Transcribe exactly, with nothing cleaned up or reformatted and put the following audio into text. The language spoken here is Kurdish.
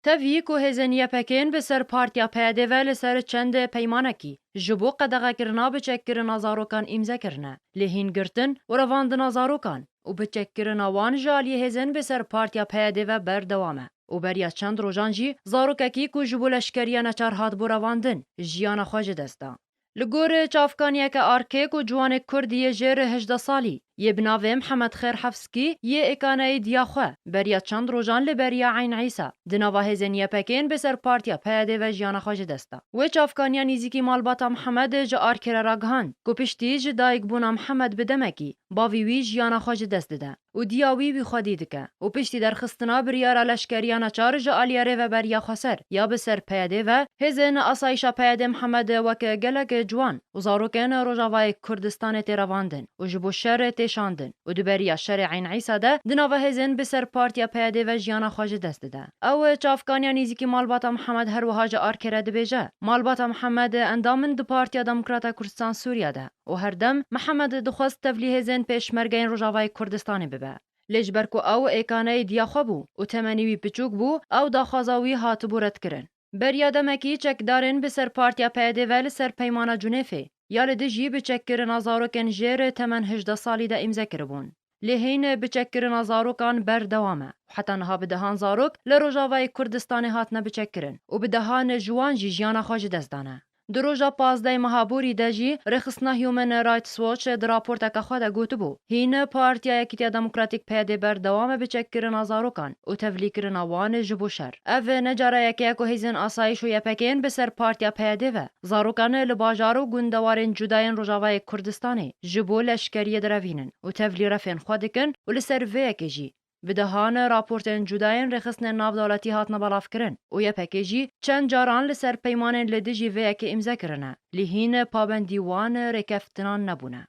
Tevî ku hêzên Y P K'ên bi ser partiya P Y D ve li ser çend peymanekî ji bo qedexekirina biçekkirina zarokan îmze kirine, lê hîn girtin û revandina zarokan û biçekkirina wan ji aliyê hêzên bi ser partiya P Y D ve berdewam e û beriya çend rojan jî zarokekî ku ji bo leşkeriya neçar hatibû revandin, jiyana xwe ji dest da. Li gor çavkaniyeke arkê ku ciwanê Kurd yê jêr hejdeh salî yê bi navê Mihemed Xêr Hefskî yê êkaneyî diya xwe beriya çend rojan li beriya Eyn Îsa di nava hêzên Y P K'ên bi ser partiya P Y D ve jiyana xwe ji dest da. Wê çavkaniya nîzîkî malbata Mihemed ji arkê re ragihand ku piştî ji dayikbûna Mihemed bi demekî bavî wî jiyana xwe ji dest dide û diya wî wî xwedî dike û piştî derxistina biryara leşkeriya neçar ji aliyê Rêveberiya Xweser ya bi ser P Y D ve, hêzên asayîşa P Y D Mihemed wek gelek ciwan û zarokên Rojavayê Kurdistanê tê revandin û ji bo şer tê şandin û di beriya şerê Eyn Îsa de di nava hêzên bi ser partiya P Y D ve jiyana xwe ji dest dide. Ew çavkaniya nîzîkî malbata Mihemed her wiha ji arkê re dibêje, malbata Mihemed endam in di Partiya Demokrata Kurdistan Sûriya de û her dem Mihemed dixwest tevlî hêzên pêşmergeyên Rojavayê Kurdistanê bibe. Lê ji ber ku ew êkaneyê diya xwe bû û temenî wî piçûk bû, ew daxwaza wî hatibû redkirin. Beriya demekî çekdarên bi ser partiya P Y D ve li ser peymana Cunêfê ya li dijî biçekkirina zarokên jêr temen hejdeh salî de îmze kiribûn. Lê hîn biçekkirina zarokan berdewam e û heta niha bi dehan zarok li Rojavayê Kurdistanê hatine biçekkirin û bi dehan ji wan jî jiyana xwe ji dest dane. Di roja pazdehê meha borî de jî rêxistina Human Rights Watch di raporteke xwe de gotibû, hîn Partiya Yekîtiya Demokratîk P Y D berdewam e bi çekkirina zarokan û tevlîkirina wan ji bo şer. Ev ne cara yekê ye ku hêzên asayîş û Y P K'ên bi ser Partiya P Y D ve zarokan li bajar û gundewarên cuda yên Rojavayê Kurdistanê ji bo leşkeriyê direvînin û tevlî refên xwe dikin û li ser vê yekê jî bi dehan raportên cuda yên rêxistinên navdewletî hatine belavkirin û Y P K jî çend caran li ser peymanên li dijî vê yekê îmze kirine, lê hîn pabendî wan rêkeftinan nebûne.